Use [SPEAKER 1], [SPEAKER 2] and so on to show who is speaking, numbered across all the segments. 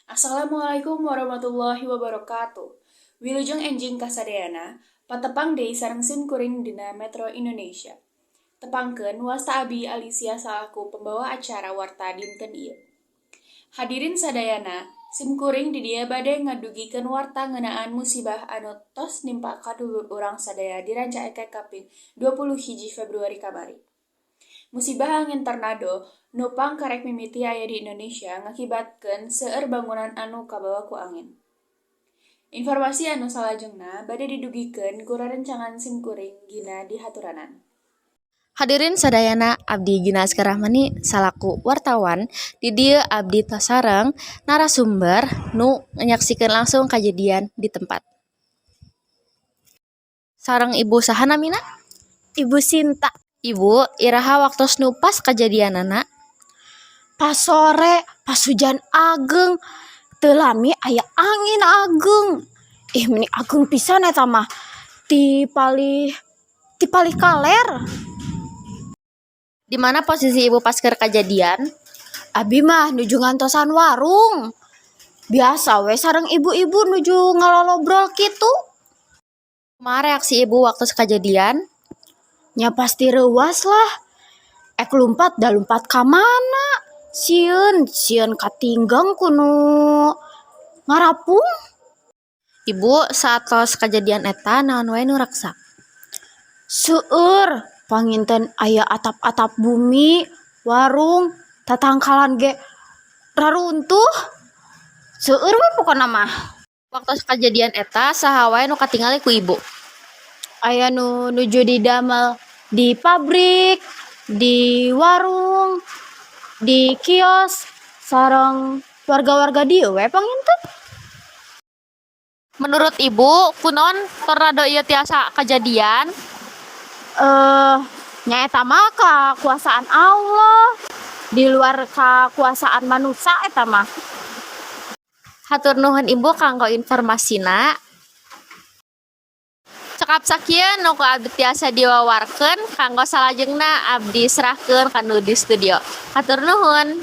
[SPEAKER 1] Assalamualaikum warahmatullahi wabarakatuh. Wilujeng enjing kasadayana, patepang deui sareng sim kuring dina Metro Indonesia. Tepangkeun, wasta abi Alicia salaku pembawa acara warta dinten ieu. Hadirin sadayana, sim kuring di dieu bade ngadugikeun warta ngeunaan musibah anu tos nimpa ka dulur urang sadaya di Rancaekek kaping 21 Februari kamari. Musibah angin tornado nu pangkarek mimiti aya di Indonesia ngakibatkeun seueur bangunan anu kabawa ku angin. Informasi anu salajengna bade didugikeun ku rerencangan sim kuring, Gina, dihaturanan.
[SPEAKER 2] Hadirin sadayana, abdi Gina Azka Rahmani salaku wartawan. Di dieu abdi tos sareng narasumber nu nyaksikeun langsung kajadian di tempat. Sareng Ibu saha namina?
[SPEAKER 3] Ibu Sinta.
[SPEAKER 2] Ibu, iraha waktos nu pas kajadianana?
[SPEAKER 3] Pas sore, pas hujan ageng. Teu lami aya angin ageng. Ih, meni ageng pisan eta mah. Ti palih kaler.
[SPEAKER 2] Di mana posisi Ibu pas keur kajadian?
[SPEAKER 3] Abi mah nuju ngantosan warung. Biasa we sareng ibu-ibu nuju ngalolobrol kitu.
[SPEAKER 2] Kumaha reaksi Ibu waktu kajadian?
[SPEAKER 3] Nya pasti reuwas lah. Ek lumpat da lumpat ka mana? Sieun, sieun katinggang ku nu ngarapung.
[SPEAKER 2] Ibu, saatos kajadian eta naon wae nu raksa?
[SPEAKER 3] Seueur, panginten aya atap-atap bumi, warung, tatangkalan ge raruntuh. Seueur we pokona mah.
[SPEAKER 2] Waktu kajadian eta saha wae nu katingali ku Ibu?
[SPEAKER 3] Aya nu nuju didamel di pabrik, di warung, di kios, sareng warga-warga dieu we panginten.
[SPEAKER 2] Menurut Ibu, kunaon tornado ieu tiasa kajadian?
[SPEAKER 3] Nya eta mah kakuasaan Allah, di luar kakuasaan manusa eta mah.
[SPEAKER 2] Hatur nuhun, Ibu, kanggo informasina. Cekap sakieu nu ku abdi tiasa diwawarkeun. Kanggo salajengna abdi serahkeun ka nu di studio. Hatur nuhun.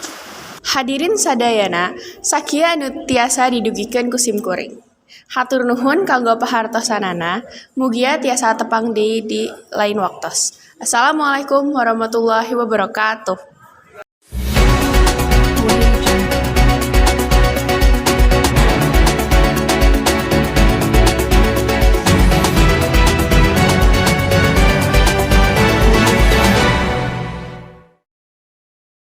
[SPEAKER 1] Hadirin sadayana, sakieu anu tiasa didugikeun ku sim kuring. Hatur nuhun kanggo pahartosanana, mugia tiasa tepang deui di lain waktos. Assalamualaikum warahmatullahi wabarakatuh.